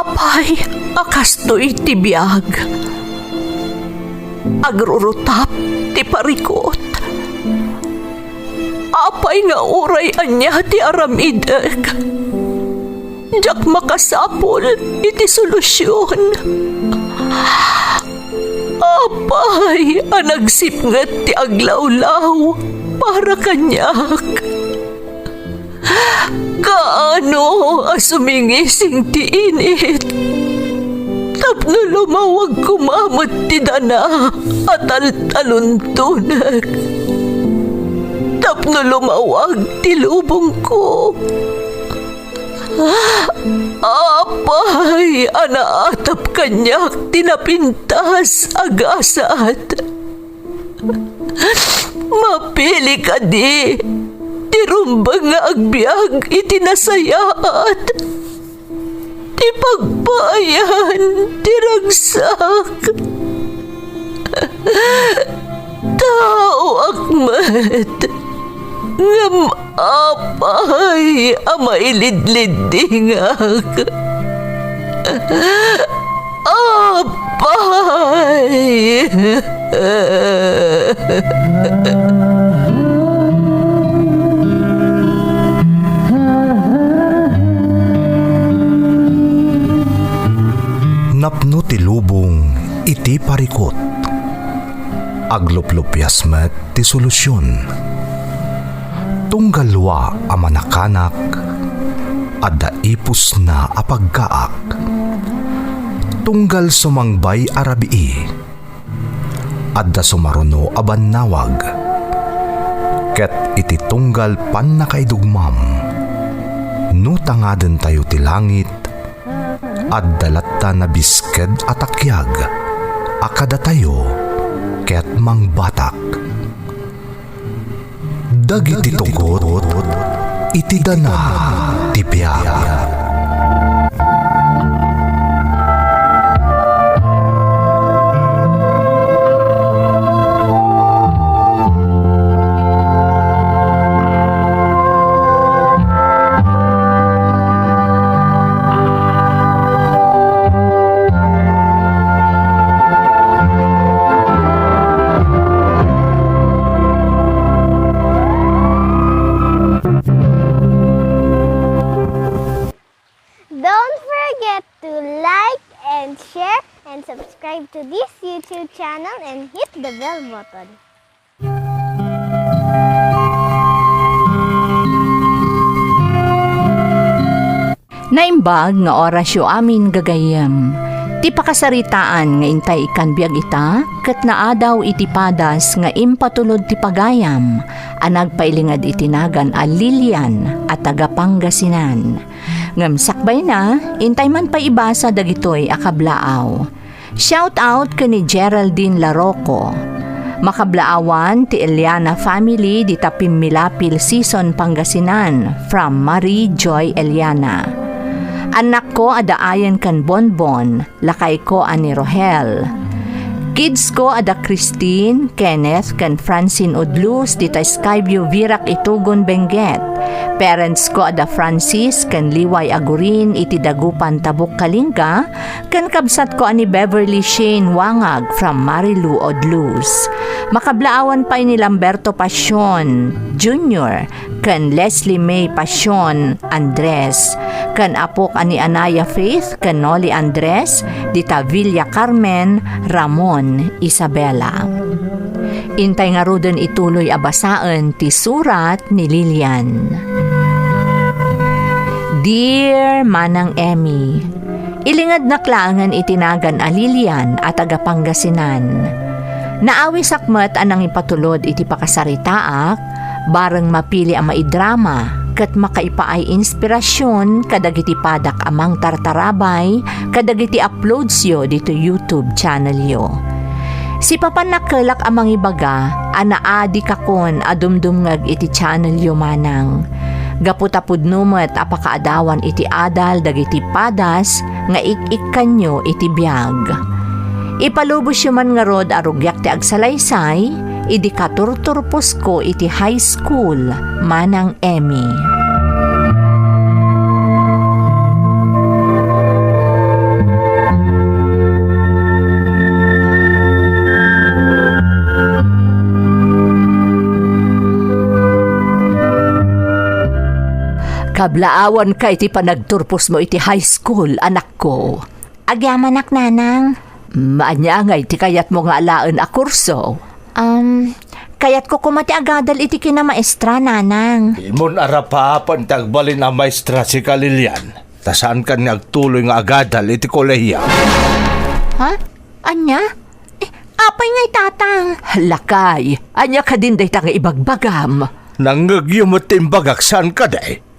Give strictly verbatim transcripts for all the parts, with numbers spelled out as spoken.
Apay a kastoy ti biag? Agrurutap ti parikut. Apay nga uray ania ti aramidek, diak makasapul iti solusion. Apay a nagsipnget ti aglawlaw para kaniak? Kaano a sumingising ti init tapno lumawag koma met ti dana a taltaluntonek, tapno lumawag ti lubongko? Apay a naatap kaniak ti napintas a gasat? Mapili kadi ti rumbeng nga agbiag iti nasayaat, ti pagpaayan ti ragsak? Taoak met, ngem apay a mailidliddingak? Apay! Napno ti lubong iti parikut. Agluplupias met ti solusion. Tunggal lua a manakanak, adda ipusna a pagkaak. Tunggal sumangbay a rabii, adda sumaruno a bannawag. Ket iti tunggal pannakaidugmam, no tangadentayo ti langit, adda latta nabisked a takiag a kadatayo ket mangbatak. Dagiti tugot iti dana ti biag. Don't forget to like and share and subscribe to this YouTube channel and hit the bell button. Naimbag nga orasyo amin, gagayyem. Ti pakasaritaan nga intay ikkan biag ita, ket naadaw iti padas nga impatulod ti pagayam a nagpailinged iti nagan a Lilian a taga Pangasinan. Ngem sakbayna, intay man pay ibasa dagitoy a kablaaw. Shout out ken ni Geraldine Larocco. Makablaawan ti Eliana family dita Pimmilapil Sison, Pangasinan, from Marie Joy Eliana. Annakko a daayen ken Bonbon, lakayko a ni Rohel. Kidsko a da Christine, Kenneth, ken Francine Udlus dita Skyview, Virac, Itugon, Benguet. Parentsko a da Francis ken Liway Agurin iti Dagupan, Tabuk, Kalinga, ken kabsatko a ni Beverly Shane Wangag from Marilou Odlus. Makablaawan pay ni Lamberto Pasion Junior ken Leslie May Pasion Andres, ken apok a ni Anaya Faith ken Noli Andres, dita Villa Carmen, Ramon, Isabela. Intay ngaruden ituloy a basaen ti surat ni Lilian. Dear Manang Emmy, ilingednak laengen iti nagan a Lilian a taga Pangasinan. Naawisak met a nangipatulod iti pakasaritaak, bareng mapili a maidrama ket makaipaay inspirasyon kadagiti padak a mangtartarabay kadagiti uploadsyo ditoy YouTube channelyo. Sipapan, nakelak a mangibaga a naadikakon a dumdumngeg iti channelyo, Manang. Gapu ta pudno met a pakaadawan iti adal dagiti padas nga ik-ikkanyo iti biag. Ipalubosyo man ngarud a rugiak ti agsalaysay idi katurturposko iti high school, Manang Emmy. Ablaawanka iti panagturposmo iti high school, anakko. Agyamanak, Nanang. Ania ngay ti kayatmo nga alaen a kurso? Um, kayatko koma ti agadal iti kinamaestra, Nanang. Dimon arapaapen ti agbalin a maestra sika, Lilian. Ta saankan nga agtuloy nga agadal iti kolehiyo. Ha? Ania? Eh, apay ngay, Tatang? Lakay, ania kadin dayta nga ibagbagam? Nangngegyo met ti imbagak, saan kadi?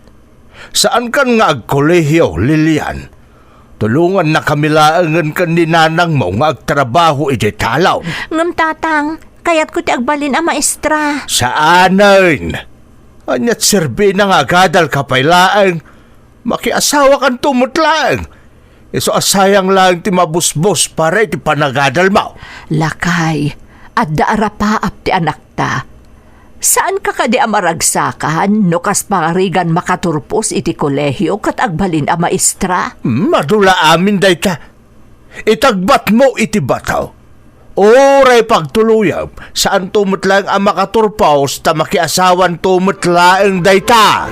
Saankan nga agkolehiyo, Lilian. Tulongannakami laengen ken ni nanangmo nga agtrabaho idiay talon. Ngem, Tatang, kayatko ti agbalin a maestra. Saanen! Ania't serbina nga agadalka pay laeng? Makiasawakanto met laeng. Isu a sayang laeng ti mabusbos para iti panagadalmo. Lakay, adda arapaap ti anakta. Saanka kadi a maragsakan no kas pangarigan makaturpos iti kolehiyo ket agbalin a maestra? Hmm, adu la amin dayta. Itagbatmo iti bato. Uray pagtuloyem, saanto met laeng a makaturpos ta makiasawanto met laeng dayta.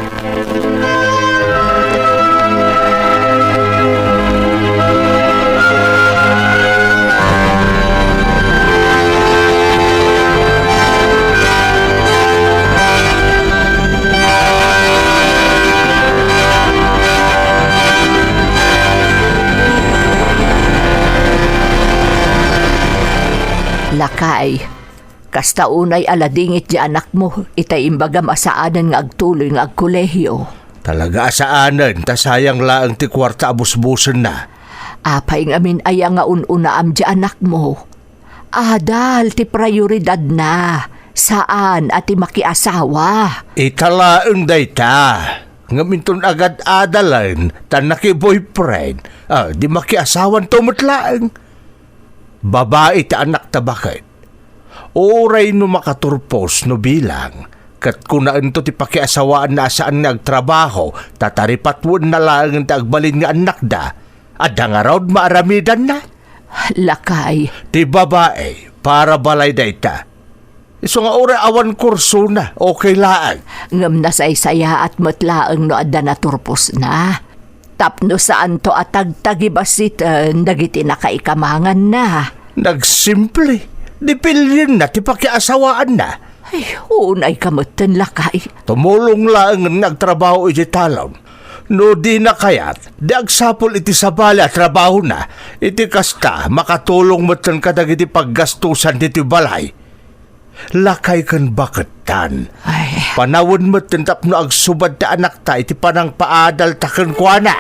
Lakay, kasta unay a ladingit ti anakmo itay imbagam a saanen nga agtuloy nga agkolehiyo. Talaga a saanen, ta sayang laeng ti kuarta a busbosenna. Apay ngamin aya nga un-unaam ti anakmo? Adal ti prioridadna, saan a ti makiasawa. Ita laeng dayta. Ngem inton agad-adalen ta naki-boyfriend, ah, di makiasawanto met laeng. Babai ti anakta baket. Uray no makaturpos no bilang, ket kunaento ti pakiasawaanna a saan nga agtrabaho, ta taripatwenna laengen ti agbalin nga annakda. Adda ngarud maaramidanna? Lakay. Ti babai, para balay dayta. Isu nga uray awan kursona, okay laeng. Ngem nasaysayaat met laeng no adda naturposna. Tapno saanto a tagtagibasiten dagiti nakaikamanganna. Nagsimple, dipilienna ti pakiasawaanna. Ay, unayka metten, lakay. Tumulong laengen nga agtrabaho iti talon. No dina kayat, di agsapul iti sabali a trabahona. Iti kasta, makatulong metten kadagiti paggastusan ditoy balay. Lakay ken bakettan. Ay. Panawen metten tapno agsubad ti anakta iti panangpaadalta kenkuana.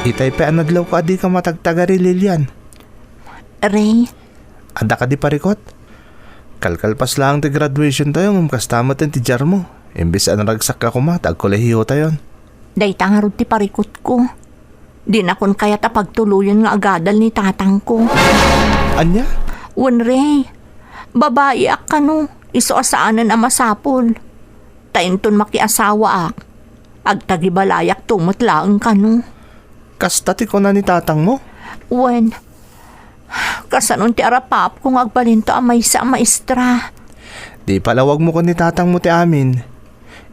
Itay pay a nadlawko a dika matagtagari, Lilian. Ray. Adda kadi parikut? Kalkalpas laeng ti graduation tayo, ngem kasta met ti diarmo. Imbes a naragsakka koma, ta agkolehiyo tayon. Dayta ngarud ti parikutko. Dinakon kayat a pagtuloyen nga agadal ni tatangko. Ania? Wen, Ray. Babaiak kano, isu a saanen a masapul. Ta inton makiasawaak, agtagibalayakto met laeng kano. Kasta ti kuna ni tatangmo? Wen, kasanon ti arapaapko nga agbalinto a maysa a maestra. Di ipalawagmo ken ni tatangmo ti amin.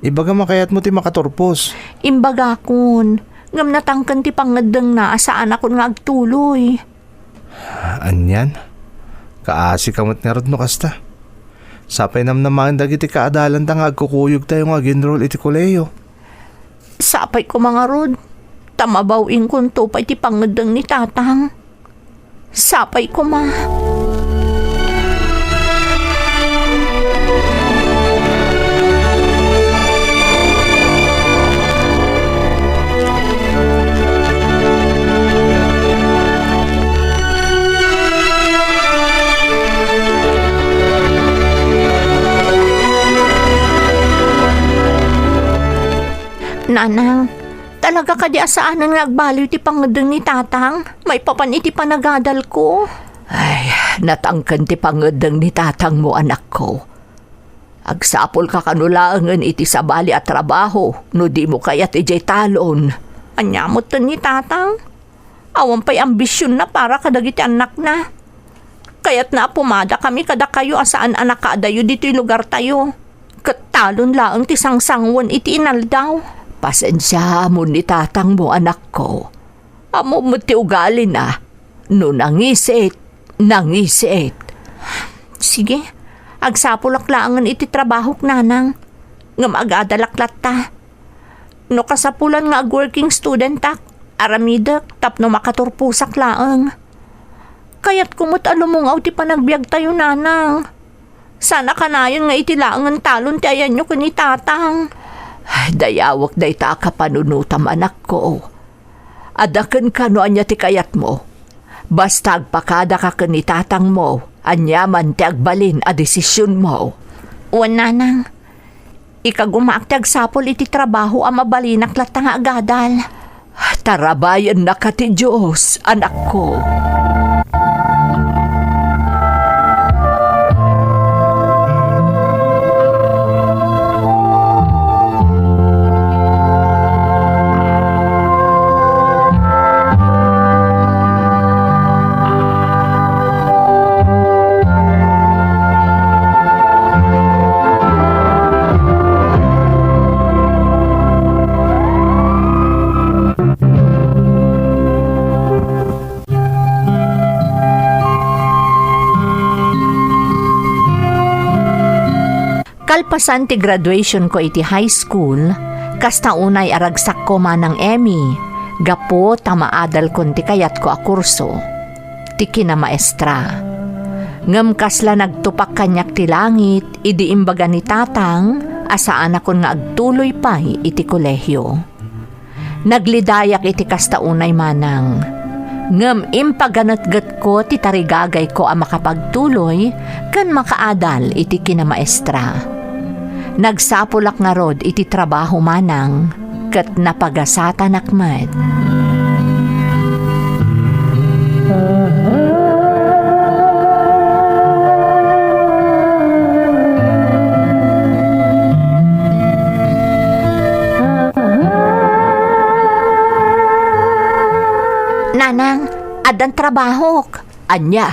Ibagam a kayatmo ti makaturpos. Imbagakon, ngem natangken ti pangngeddengna a saanakon nga agtuloy. Anian? Kaasika met ngarud no kasta. Sapay namnamaen dagiti kaadalanta nga agkukuyogtayo nga ag-enroll iti kolehiyo. Sapay koma ngarud, ta mabaw-ingkonto pay ti pangngeddeng ni Tatang. Sapay koma. Nanang, talaga kadi a saanen nga agbaliw ti pangngeddeng ni Tatang maipapan iti panagadalko? Ay, Natangken ti pangeddeng ni tatangmo, anakko. Agsapulka kano laengen iti sabali a trabaho no dimo kayat idiay talon. Ania metten ni tatang? Awan pay ambisionna para kadagiti annakna. Kayatna a pumadakami kadakayo a saan a nakadayo ditoy lugartayo. Ket talon laeng ti sangsangoen iti inaldaw. Pasensiaamon ni tatangmo, anakko. Ammom met ti ugalina. No nangisit, nangisit. Sige, agsapulak laengen iti trabahok, nanang. Ngem agadalak latta. No kasapulan nga ag-working studentak, aramidek tapno makaturposak laeng. Kayatko met a lumungaw ti panagbiagtayo, nanang. Saan a kanayon nga iti laengen talon ti ayanyo ken ni tatang. Dayawek dayta a kapanunotam, anakko. Adda kenka no ania ti kayatmo. Basta agpakadaka ken ni tatangmo, aniaman ti agbalin a desisionmo. Wen, nanang. Ikagumaak ti agsapul iti trabaho a mabalinak latta nga agadal. Tarabayennaka ti Dios, anakko. Kalpasan ti graduation ko iti high school, kasta unay a ragsakko manang Emmy, gapu ta maadalkon ti kayatko a kurso, ti kinamaestra. Ngem kasla nagtupak kaniak ti langit idi imbaga ni tatang a saanakon nga agtuloy pay iti kolehio. Naglidayak iti kasta unay manang. Ngem impaganetgetko ti tarigagayko a makapagtuloy ken makaadal iti kinamaestra. Nagsapulak ngarud iti trabaho manang, ket napagasatanak met. Nanang, addan trabahok. Ania?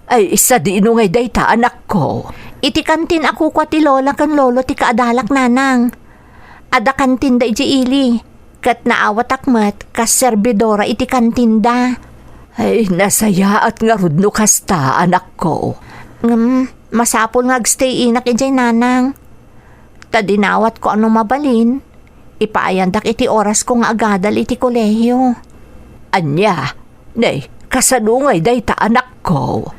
Ay, sadino ngay dayta, anakko? Iti kantin a kukua ti lola ken lolo ti kaadalak, nanang. Adda kantinda idiay ili, ket naawatak met kas serbidora iti kantinda. Ay, nasayaat ngarud no kasta, anakko. Ngem, masapul nga agstay-inak idiay, nanang. Ta dinawatko a no mabalin, ipaayandak iti orasko nga agadal iti kolehio. Ania? Nay, kasano ngay dayta, anakko?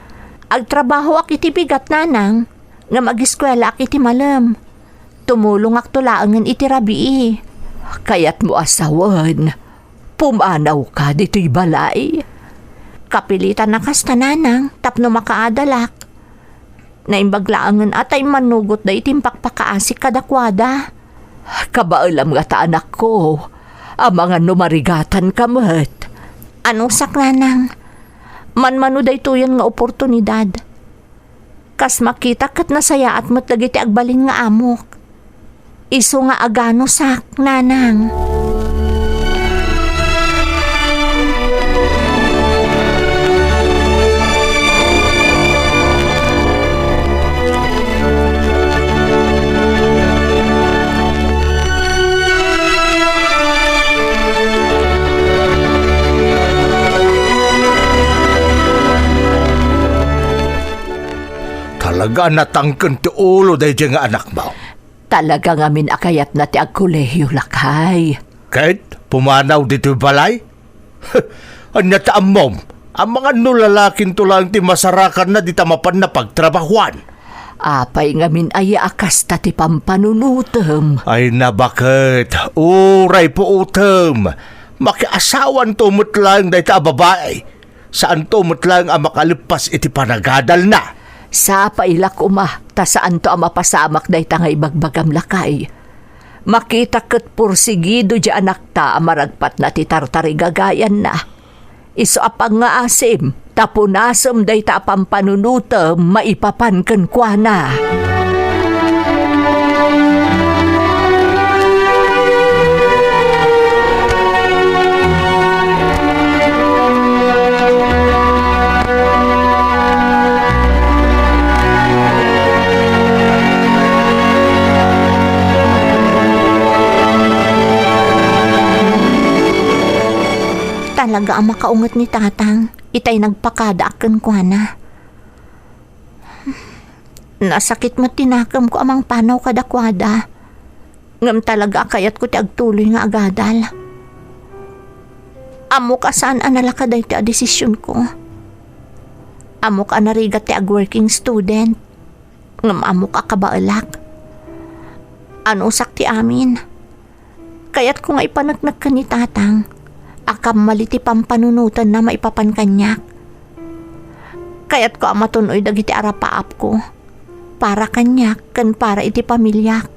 Agtrabahoak iti bigat, nanang, ngem agiskuelaak iti malem. Tumulongakto laengen iti rabii. Kayatmo a sawen, pumanawka ditoy balay? Kapilitan a kasta, nanang, tapno makaadalak. Naimbag laengen a ta immanugot dayta impakpakaasik kadakuada. Kabaelam ngata, anakko, amangan no marigatanka met. Anusak, nanang. Manmano daytoyen nga oportunidad. Kas makitak ket nasayaat met dagiti agbalin nga amok. Isu nga aganusak, nanang. Talaga a natangken ti ulo daydiay nga anakmo. Talaga ngamin a kayatna ti agkolehio, lakay. Ket pumanaw ditoy balay? Ania ta ammom? Amangan no lalakinto laeng ti masarakanna dita mapanna pagtrabahoan. Apay ngamin aya a kasta ti pampanunotem? Ay, nabaket, uray puotem. Makiasawanto met laeng dayta a babai. Saanto met laeng a makaleppas iti panagadalna. Sapay la koma, ta saanto a mapasamak dayta nga ibagbagam, lakay. Makitak ket porsigido diay anakta a maragpatna ti tartarigagayanna. Isu a pangngaasim, ta punasem dayta a pampanunotem maipapan kenkuana. Talaga a makaunget ni Tatang, itay nagpakadaak kenkuana. Nasakit met ti nakemko a mangpanaw kadakuada. Ngem talaga a kayatko ti agtuloy nga agadal. Ammok a saan a nalaka daytoy a desisionko. Ammok a narigat ti ag-working student. Ngem ammok a kabaelak. Anusak ti amin. Kayatko nga ipaneknek ken ni Tatang a kammal iti pampanunotenna maipapan kaniak. Kayatko a matun-oy dagiti arapaapko para kaniak ken para iti pamiliak.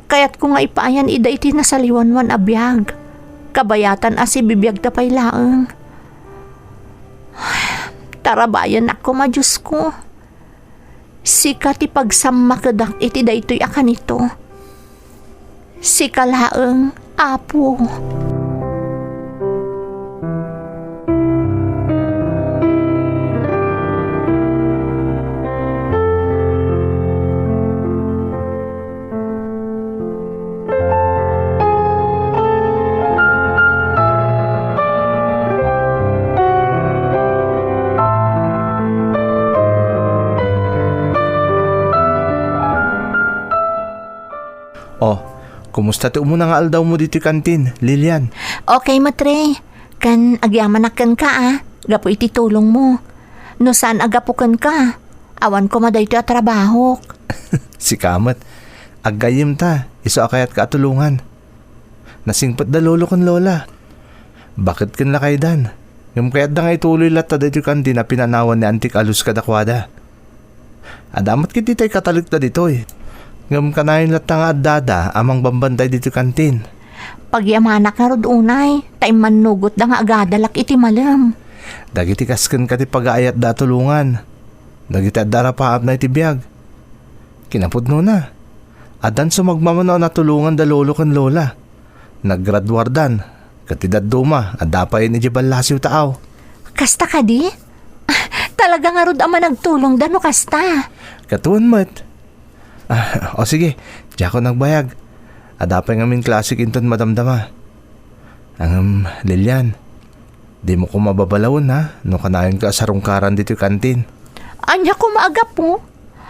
Kayatko nga ipaayan ida iti nasaliwanwan a biag, kabayatan a sibibiagda pay laeng. Tarabayanak koma, Diosko. Sika ti pagsammakedak iti daytoy a kanito. Sika laeng, Apo. Oh, kumusta ti umuna nga aldawmo ditoy kantin, Lilian? Okay, Matre. Kan agyamanak kenka, a, gapu iti tulongmo. No saan a gapu kenka, awan koma daytoy a trabahok. Sika met. Aggayyemta, isu a kayatka a tulongan. Nasingpetda lolo ken lola. Baket ken lakaydan. Ngem kayatda nga ituloy latta daytoy kantin a pinanawan ni Antik a Luz kadakuada. Adda met ketdi tay katalekda ditoy. Ngem kanayon latta nga addada a mangbambantay ditoy kantin. Pagyamanak ngarud unay, ta immannugotda nga agadalak iti malem. Dagiti kas kenka ti pagaayatda a tulongan. Dagiti adda arapaapna iti biag. Kinapudnona, addan sumagmamano a natulongan da lolo ken lola. Naggraduardan, ket ti dadduma, adda payen idiay ballasiw taaw. Kasta kadi? Talaga ngarud a managtulongda no kasta. Katawan met. Ah, o sige, diakon agbayag. Adda pay ngamin klasek inton madamdama. Ngem, Lilian, dimo koma babalawen, ha, no kanayonka a sarungkaran ditoy kantin. Ania koma a gapu?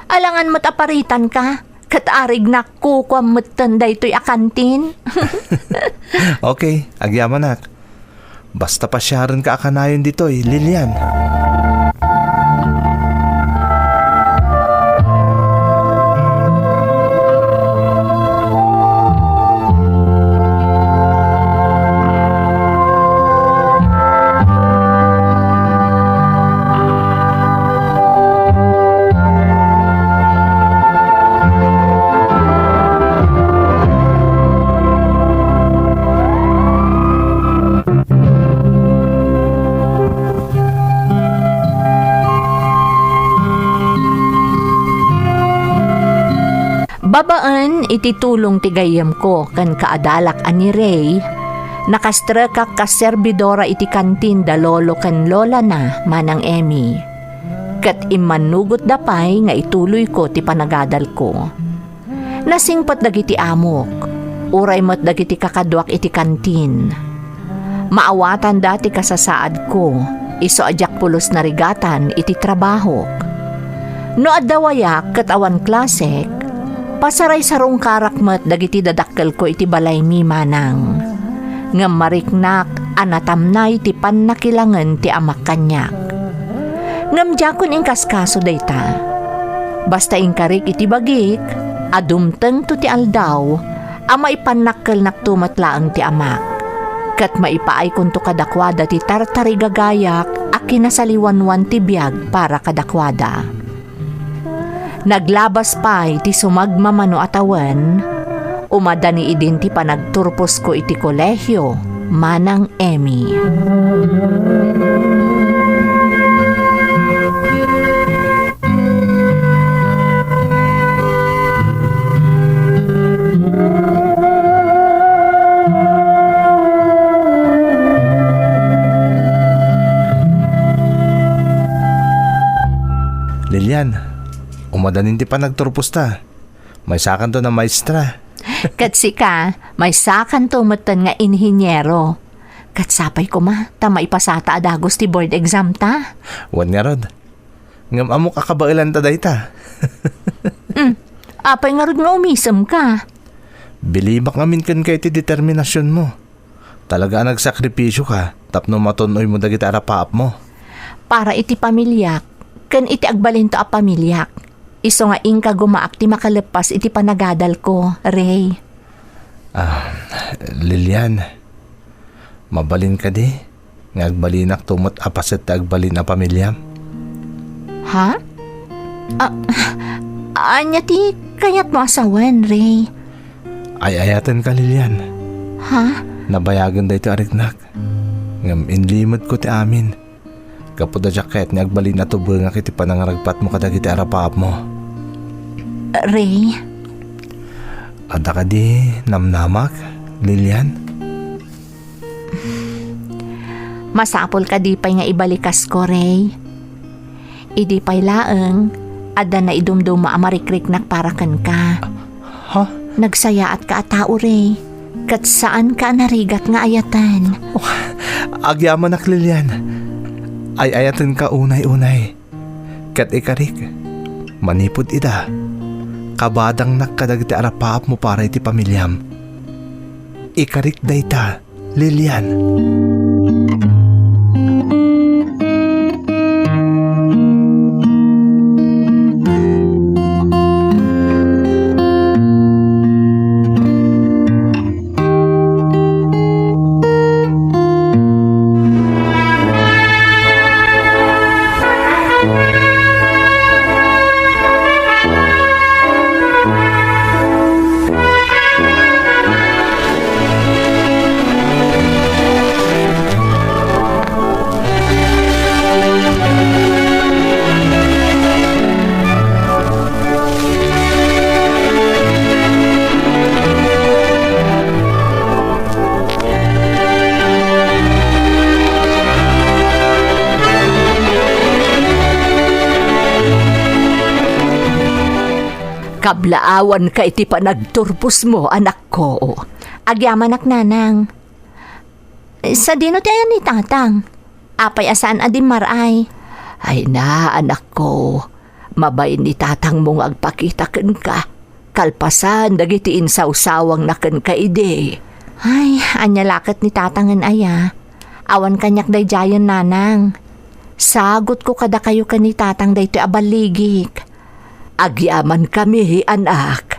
Alangan met a paritanka, ket arignak kukuam metten daytoy a kantin. Okay, agyamanak. Basta pasiarenka a kanayon ditoy, Lilian. Babaen iti tulong ti gayyemko ken kaadalak a ni Ray, nakastrekak kas serbidora iti kantin da lolo ken lolana, Manang Emmy. Ket immannugotda pay nga ituloyko ti panagadalko. Nasingpet dagiti amok, uray met dagiti kakaduak iti kantin. Maawatanda ti kasasaadko, isu a diak pulos narigatan iti trabahok. No adda wayak ket awan klasek, pasaraysarungkarak met dagiti dadakkelko iti balaymi, Manang. Ngem mariknak a natamnay ti pannakilangen ti amak kaniak. Ngem diakon inkaskaso dayta. Basta inkarik iti bagik a dumtengto ti aldaw a maipannakkelnakto met laeng ti amak, ket maipaaykonto kadakuada ti tartarigagayak a kinasaliwanwan ti biag para kadakuada. Naglabas pay ti sumagmamano a tawen, umadani idin ti panagturposko iti kolehio, Manang Emmy. Lilian, umadanin ti panagturposta. Maysakanto a maestra. Ket sika, maysakanto metten nga inhiniero. Ket sapay koma, ta maipasata a dagus ti board exam ta. Wen ngarud. Ngem ammok a kabaelanta dayta. Mm. Apay ngarud nga umisemka? Bilibak ngamin kenka iti determinasionmo. Talaga a nagsakripisioka tapno matun-oymo dagiti arapaapmo. Para iti pamiliak, ken iti agbalinto a pamiliak. Isu nga inka gumaak ti makaleppas iti panagadalko, Ray. Ah, Lilian, mabalin kadi nga agbalinakto met a paset ti agbalin a pamiliam? Ha? Ah, ania ti kayatmo a sawen, Ray? Ay-ayatenka, Lilian. Ha? Nabayagen daytoy a riknak. Ngem inlimedko ti amin. Gapu ta diak kayat nga agbalin a tubengak iti panangragpatmo kadagiti arapaapmo. Ray? Adda kadi namnamak, Lilian? Masapul kadi pay nga ibalikasko, Ray? Idi pay laeng, adda naidumduma a marikriknak para kenka. Ha? Nagsayaatka a tao, Ray. Ket saanka a narigat nga ayaten. Oh, agyamanak, Lilian. Ay-ayatenka unay-unay. Ket ikarik, manipud ida, kabadangnak kadagiti arapaapmo para iti pamiliam. Ikarik dayta, Lilian. Kablaawanka iti panagturposmo, anakko. Agyamanak, nanang. Sadino ti ayan ni tatang? Apay a saan a dimmar-ay? Ay na, anakko. Mabain ni tatangmo nga agpakita kenka, kalpasan dagiti insawsawangna kenka idi. Ay, ania la ket ni tatangen aya? Awan kaniak daydiayen, nanang. Sagutko kadakayo ken ni tatang daytoy a balligik. Agyamankami, anak.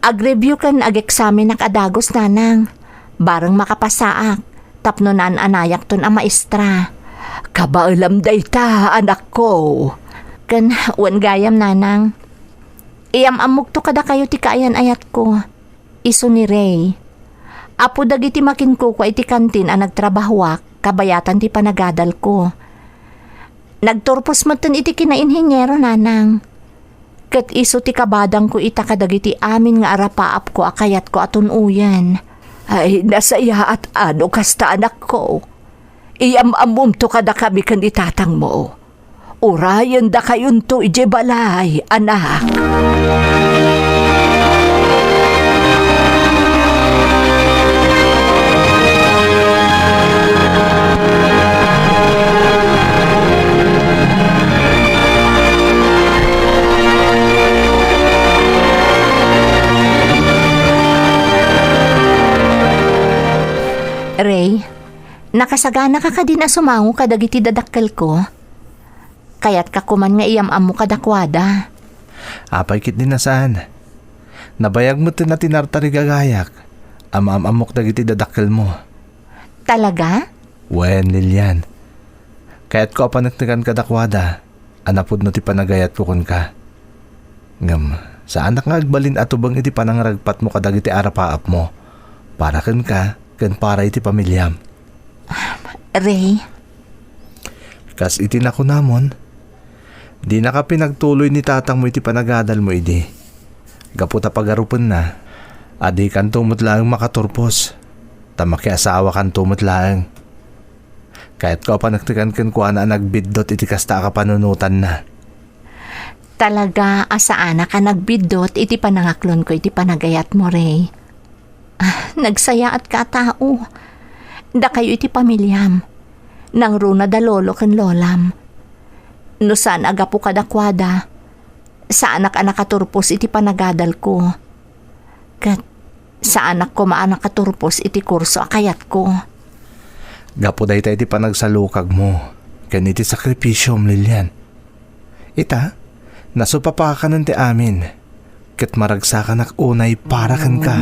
Ag-review ken ag-eksamenak a dagus, nanang. Bareng makapasaak, tapno naan-anayakton a maestra. Kabaelam dayta, anakko. Ken wen gayam, nanang. Iyam-ammokto kadakayo ti kaayan-ayatko. Isu ni Ray. Apo dagiti makinkukua iti kantin a nagtrabahoak, kabayatan ti panagadalko. Nagturpos metten iti kinainhiniero, nanang. Ket isu ti kabadangko ita kadagiti amin nga arapaapko a kayatko a tun-oyen. Ay, nasayaat a no kasta, anakko. Iyam-ammomto kadakami ken ni tatangmo. Urayendakayonto idiay balay, anak. Ray, nakasaganaka kadin a sumango kadagiti dadakkelko? Kayatka koman nga iyam-ammo kadakuada. Apay ketdi a saan? Nabayag metten a ti nartarigagayak a maam-ammok dagiti dadakkelmo. Talaga? Wen, Lilian. Kayatko a paneknekan kadakuada a napudno ti panagayatko kenka. Ngem, saanak nga agbalin a tubeng iti panangragpatmo kadagiti arapaapmo, para kenka ken para iti pamiliam. Ray? Kas iti nakunamon, dinaka pinagtuloy ni tatangmo iti panagadalmo idi. Gapu ta pagarupenna, a dikanto met laeng makaturpos, ta makiasawakanto met laeng. Kayatko a paneknekan kenkuana a nagbiddut iti kasta a kapanunotanna. Talaga a saanak a nagbiddut iti panangaklonko iti panagayatmo, Ray. Ah, nagsayaatka a tao. Dakayo iti pamiliam. Nangruna da lolo ken lolam. No saan a gapu kadakuada, saanak a nakaturpos iti panagadalko. Ket saanak koma a nakaturpos iti kurso a kayatko. Gapu dayta iti panagsalukagmo ken iti sakripisiom, Lilian. Ita, nasupapakanen ti amin, ket maragsakanak unay para kenka.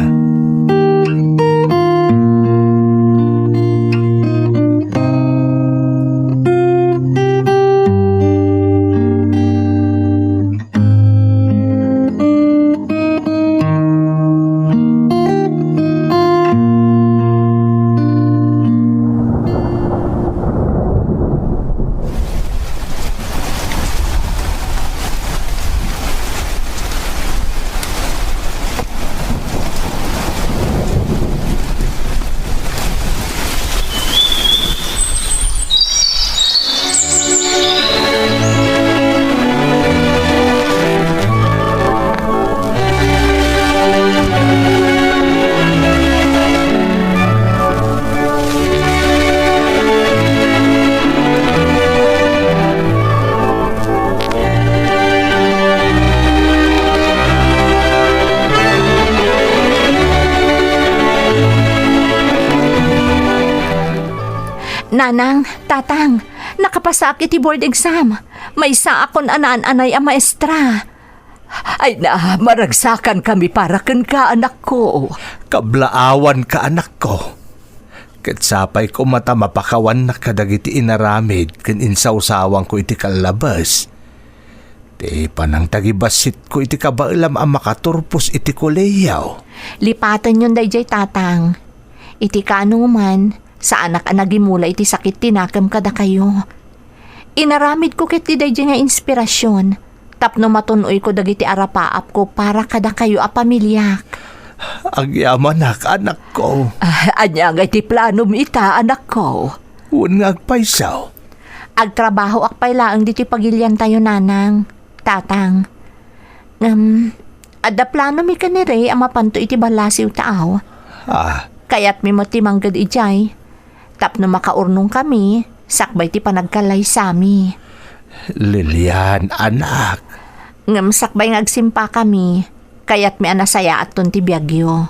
Nanang, Tatang, nakapasaak iti board exam. Maysaakon a naan-anay a maestra. Ay na, maragsakankami para kenka, anakko. Kablaawanka, anakko. Ket sapay koma ta mapakawannak kadagiti inaramid ken insawsawangko iti kallabes. Ti panangtagibassitko iti kabaelam a makaturpos iti kolehiyo. Lipatenyon daydiay, Tatang. Iti kaanoman, saanak a nagimula iti sakit ti nakem kadakayo. Inaramidko ketdi daydiay nga inspirasion tapno matun-oyko dagiti arapaapko para kadakayo a pamiliak. Agyamanak, anakko. Ah, ania nga iti planom ita, anakko? Wen nga agpayso. Agtrabahoak pay laeng ditoy pagiliantayo, Nanang, Tatang. Ngem, adda planomi ken ni Ray a mapanto iti ballasiw ta aw. Ah. Kayatmi met ti mangged idiay. Tapno makaurnongkami, sakbay ti panagkallaysami. Lilian, anak. Ngem sakbay nga agsimpakami, kayatmi a nasayaatton ti biagyo.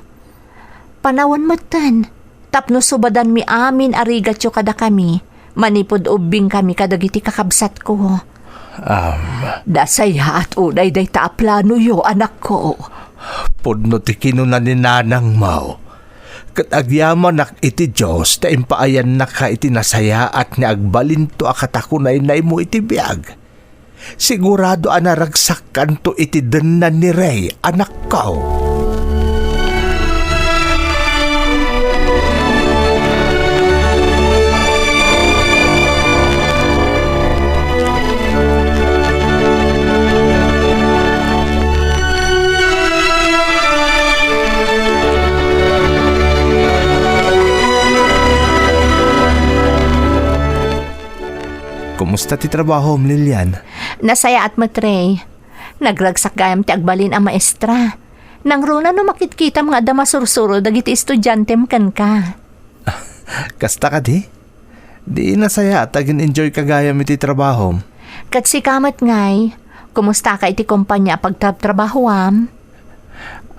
Panawen metten, tapno subadanmi amin a rigatyo kadakami, manipud ubbingkami kadagiti kakabsatko. Am. Nasayaat unay dayta a planoyo, anakko. Pudno ti kinuna ni nanangmo. Ket agyamanak iti Dios ta impaayannaka iti nasayaat nga agbalinto a katakunaynaymo iti biag. Sigurado a naragsakkanto iti denna ni Ray, anakko. Kumusta ti trabahom, Lilian? Nasayaat met, Ray. Nagragsak gayam ti agbalin a maestra. Nangruna no makitkitam nga adda masursuro dagiti estudiantem kenka. Kasta kadi? Di nasayaat, agin-enjoyka gayam iti trabahom. Ket sika met ngay, kumustaka iti kompania a pagtrabtrabahoam?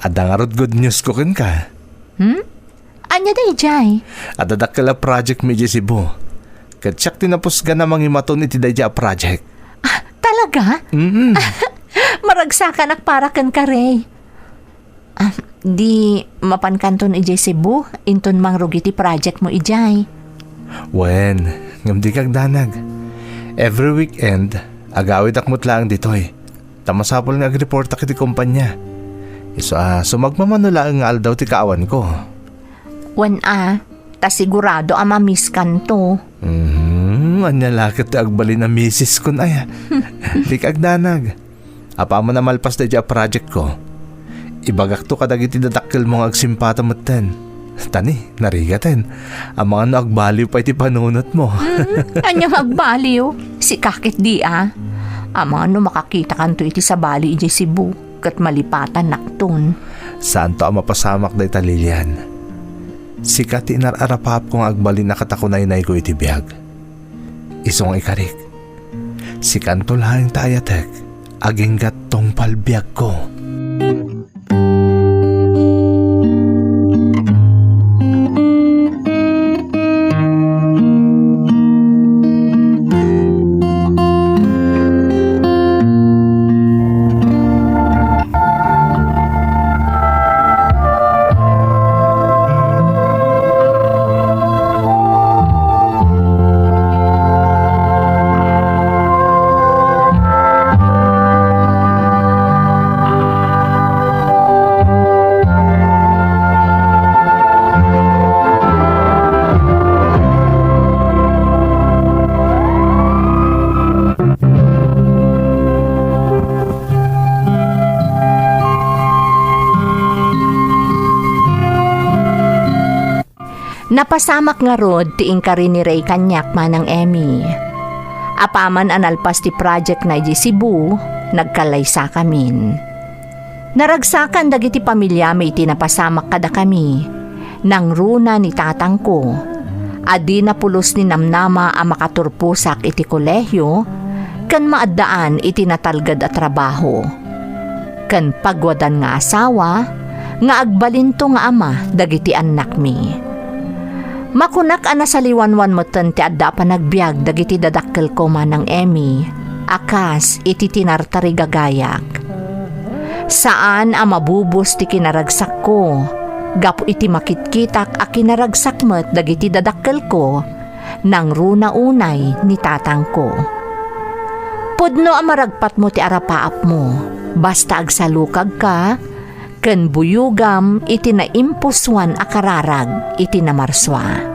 Adda ngarud good news ko kenka. Hmm? Ania daydiay? Adda dakkel a project mi idiay Cebu. Ket siak ti napusgan a mangimaton iti daydiay a project. Ah, talaga? Mm. Maragsakanak para kenka, Ray. Ah, di mapankanton idiay Cebu, inton mangrugi ti project mo idiay. Wen, ngem dika agdanag. Every weekend, agawidak met laeng ditoy. Ta masapul nga agreportak iti kompania. Isu a sumagmamano laeng nga aldaw ti kaawanko. Wen a, ta sigurado a mamiskanto. Mhm, ania la ket ti agbalin a misiskon aya. Dika agdanag. Apaman a malpas daydiay a project ko, ibagakto kadagiti dadakkelmo nga agsimpata metten. Tani, narigaten. Amangan no agbaliw pay ti panunotmo. Hmm, ania nga agbaliw? Sika ket di a. Amangan no makakitakanto iti sabali idiay Cebu ket malipatannakton. Saanto a mapasamak dayta, Lilian. Sika ti inar-arapaapko nga agbalin a katakunaynayko iti biag. Isu nga ikarik, sikanto laeng ti ayatek, aginggat tungpal biagko. Napasamak ngarud ti inkari ni Ray kaniak, Manang Emmy. Apaman a nalpas ti project na idiay Cebu, nagkalaysakamin. Naragsakan dagiti pamiliami iti napasamak kadakami. Nangruna ni tatangko a dina pulos ni namnama a makaturposak iti kolehio ken maaddaan iti natalged a trabaho. Ken pagwadan nga asawa nga agbalinto nga ama dagiti annakmi. Makunak a nasaliwanwan metten ti adda a panagbiag dagiti dadakkelko, Manang Emmy, a kas iti tinartarigagayak. Saan a mabubos ti kinaragsakko gapu iti makitkitak a kinaragsak met dagiti dadakkelko, nangruna unay ni tatangko. Pudno a maragpatmo ti arapaapmo, basta agsalukagka ken buyogam iti naimpusoan a kararag iti namarsua.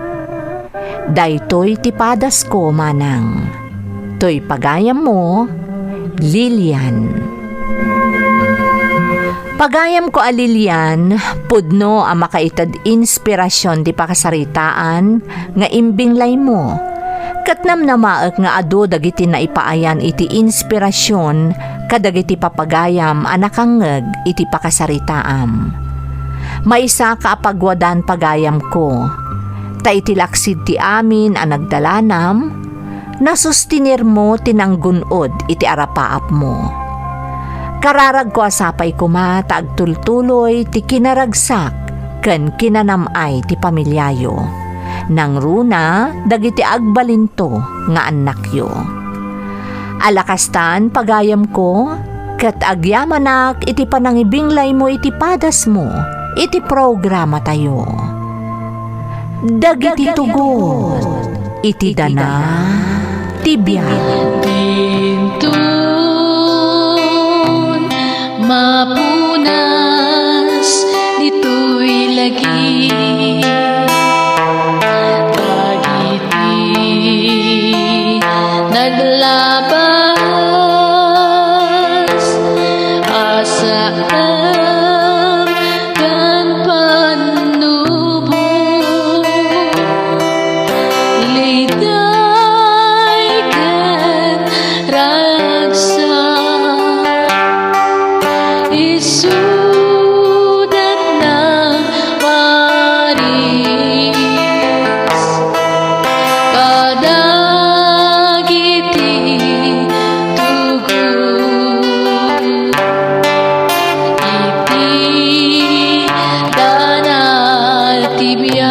Daytoy ti padasko, Manang. Toy pagayammo, Lilian. Pagayamko a Lilian, pudno a makaited inspirasyon ti pakasaritaan nga imbinglaymo. Ket namnamaek nga adu dagiti naipaayan iti inspirasyon kadagiti papagayam a nakangngeg iti pakasaritaam. Maysaka a pagwadan, pagayamko, ta iti laksid ti amin a nagdalanam, nasustenirmo ti nanggun-od iti arapaapmo. Kararagko a sapay koma ta agtultuloy ti kinaragsak ken kinanam-ay ti pamiliayo, nangruna dagiti agbalinto nga annakyo. Ala kastan, pagayamko, ket agyamanak iti panangibinglaymo iti padasmo iti programatayo. Dagiti tugot iti dana ti biag. Dinton mapunas ditoy lagi dagiti naglabas a saan ken pannubo. Liday ken ragsak, isudat nang paris kadagiti tugot iti dana ti biag.